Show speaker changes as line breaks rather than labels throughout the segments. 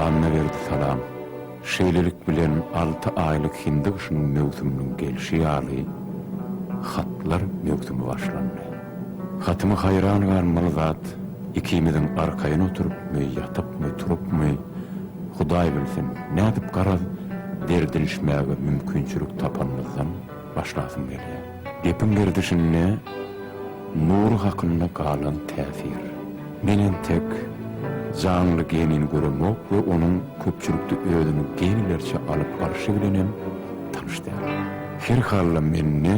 Annaberdi salam. Şeýlelik bilen alty aýlyk hindi gyşynyň möwsüminiň gelşi ýaly hatlar möwsümi başlandy. Hatymy haýran galmaly zat, ikimiziň arkaýyn oturypmy, ýatypmy, turupmy, Hudaý bilsin, nädip garaz derdinişmäge mümkinçilik tapanymyzdan başlasym gelýär. Gepiň gerdişinde Nury hakynda galan täsir. Men entek janly genini göremok we onuň köpçülikde özüni genilerçe alyp barşy bilenem tanyş däl. Her halda mende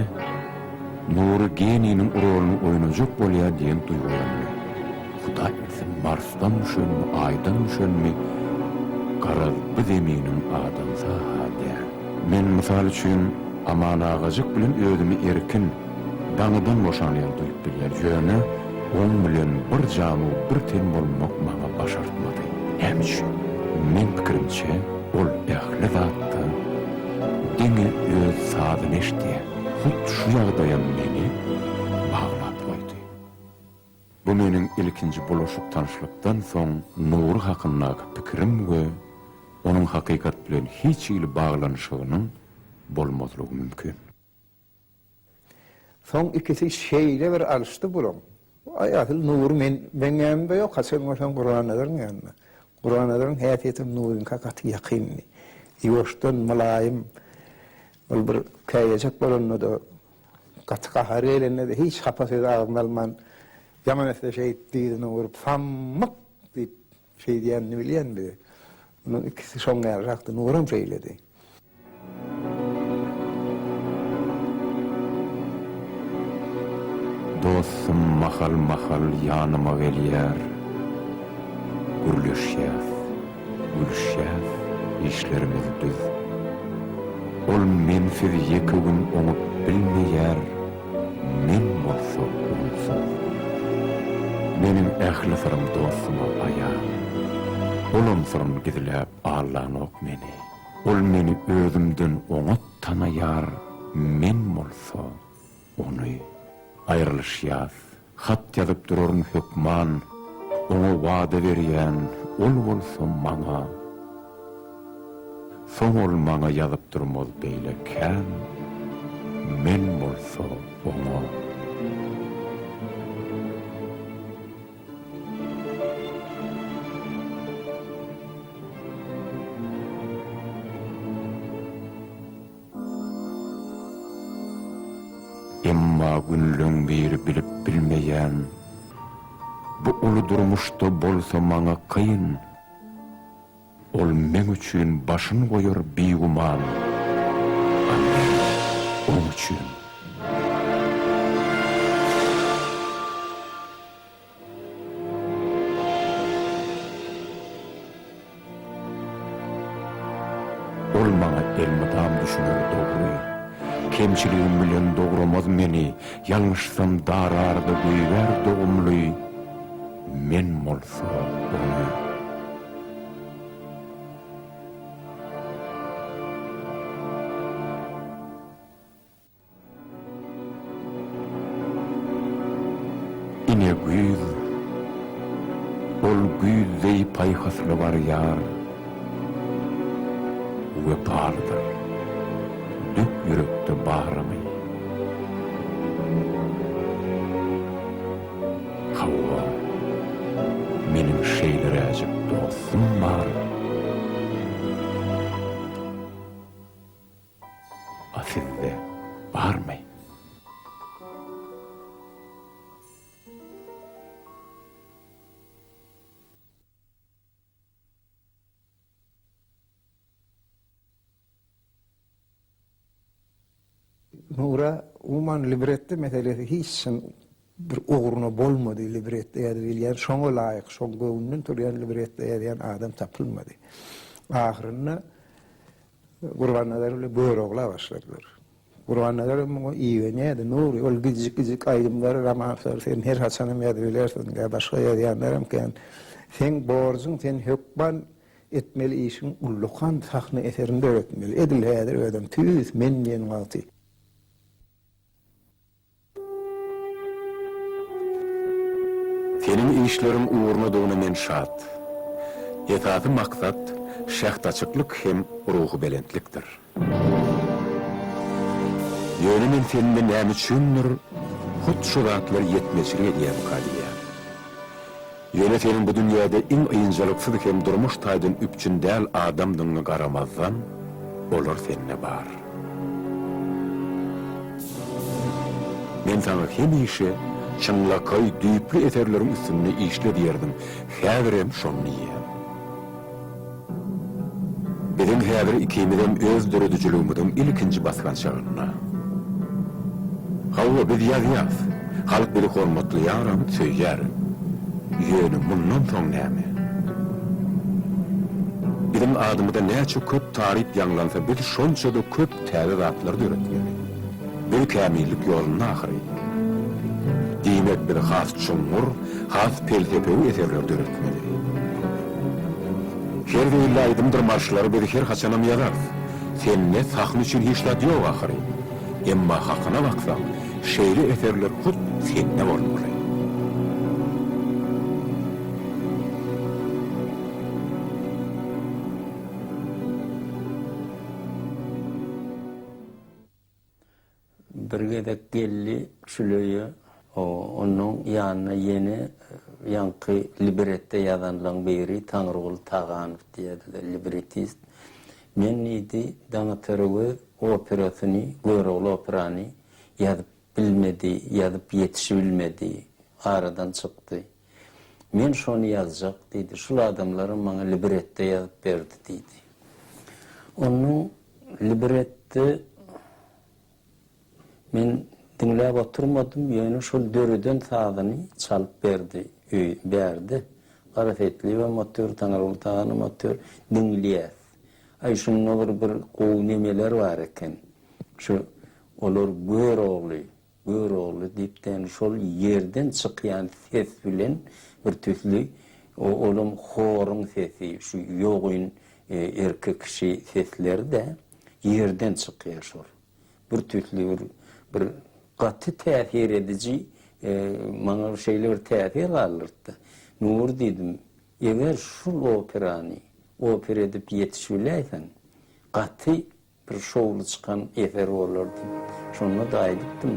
Nury geniniň roluny oýnajak bolýar diýen duýgy oýandy. Hudaý bilsin, Marsdan düşenmi, Aýdan düşenmi, garaz bu zeminiň adamsy-ha däl. Men mysal üçin Aman agajyk bilen özümi erkin, daňydan boşan ýaly duýup bilýän, ýöne oň bilen bir janu bir ten bolmak maňa başartmady. Näme üçin? Meň pikirimçe, ol ähli zatda diňe öz sazyny eşidýär. Hut şu ýagdaýam meni baglap goýdy. Bu meniň ilkinji bulaşyk tanyşlykdan soň Nury hakyndaky pikirim we onuň hakykat bilen hiç hili baglanyşygynyň bolmazlygy mümkin.
Soň ikisi şeýle bir alyşdy bulaň. Aý asyl Nury men meň ýanymda ýok, haçan görseň Gurbannazaryň ýanynda. Gurbannazaryň häsiýetem Nuryňka gaty ýakyndy. Ýuwaşdan, mylaýym, ol bir käýejek bolanda-da, gaty gahary gelende-de hiç hapa sözi agzyna alman, ýaman etse şeýdip dyzyna urup, Sammyk! diýip Şeýdýänini bilýän bizi. Munuň ikisi şoň ýalyrakdy, Nuram şeýledi.
Dostum mahal-mahal ýanyma gelýär. Gürleşýäs, gülüşýäs, işlerimiz düz. Ol mensiz ýeke gün oňup bilmeýär. Men bolsa onsuz. Meniň ähli syrym dostuma aýan. Olam syryn gizläp aldanok meni. Ol meni özümden oňat tanaýar, men bolsa ony. Aýrylyşýas. Hat ýazyp duraryn hökman. Oňa wada berýän, ol bolsa maňa. Soň ol maňa ýazyp durmaz beýle kän, men bolsa oňa. Emma günleň biri bilip bilmeýän, bu uly durmuşda bolsa maňa kyn. Ol meň üçin başyn goýar bigüman, a men oň üçin. Ol maňa elmydam düşüner dogry. Kemçiligim bilen dogramaz meni, ýalňyşsam darar-da goýbär dogumly. Men bolsa ony. Ine güýz. Ol güýz deý paýhasly barýar. Wepalydyr. Dök ýürekde baryňy. Hawa, meniň şeýleräjik dostum bar. A sizde barmy?
Nura, umuman libretto meselesi hiç çyn bir ugruna bolmady, libretto ýazyp bilýän, şoňa laýyk, şoň göwnünden turýan libretto ýazýan adam tapylmady. Ahyrynda Gurbannazar bilen Görogla başladylar. Gurbannazar hem muňa igenýärdi, Nury, ol gijik-gijik aýdymlary, romanslary sen her haçanam ýazyp bilersiň, ýa başga ýazýanlaram kän. Seň borjuň, sen hökman Etmeli işiň ullakan sahna eserini döretmeli. Edil häzir özem tüýs men diýen wagty.
Seniň işleriň ugrunadygyna men şat. Esasy maksat. Şähdaçyklyk hem ruhubelentlikdir. Ýöne men sende nämüçindir hut şu zatlar ýetmezçilik edýärmika diýýän. Ýöne seniň bu dünýäde iň ynjalyksyz hem durmuş taýdan üpjün däl adamdygyňa garamazdan, olar sende bar. Men saňa hemişe çynlakaý, düýpli eserleriň üstünde işle diýerdim, häzirem şony diýýän. Biziň häzir ikimizem öz döredijiligimiziň ilkinji basgançagynda. Hawa, biz ýazýas. Halk bizi hormatlaýaram, söýýärem. Ýöne mundan soň näme? Biziň adymyza näçe köp taryp ýaňlansa, biz şonça-da köp täze zatlar döretmeli. Biz kämillik ýolunda ahyry. Diýmek, biz has çuňňur, has pelsepewi eserler döretmeli. Her zeýilli aýdymdyr marşlary biz her haçanam ýazarys. Sende sahna üçin hiç zat ýok ahyry. Emma hakyna baksaň, şeýle eserler hut sende bolmaly.
Bir gezek geldi şul öýe. Onuň ýanyna ýene ýaňky libretto ýazanlaň biri Taňryguly Taganow diýerdiler, librettist. Men diýdi, Daňataragöz operasyny, Görogly operany ýazyp bilmedi, ýazyp ýetişibilmedi, aradan çykdy. Men şony ýazjak diýdi. Şul adamlaram maňa libretto ýazyp berdi diýdi. Onuň Libretto men diňläp oturmadym, ýöne şol döreden sazyny çalyp berdi öý bärde. Gara Seýitliýewem otyr, Taňryguly Taganam otyr, diňleýäs. Aý şunda bir bir gowy nemeler bar eken. Şu olar Görogly, Görogly diýip-de şol ýerden çykýan ses bilen bir tüsli olam horuň sesi, şu ýogyn erkek kişi sesleri-de ýerden çykýar şol. Bir tüsli bir bir gaty täsir ediji maňa şeýle bir täsir galdyrtdy. Nury diýdim, eger şul operany opera edip ýetişibiläýseň, gaty Bir şowly çykan eser bolar diýip, şonda-da aýdypdym.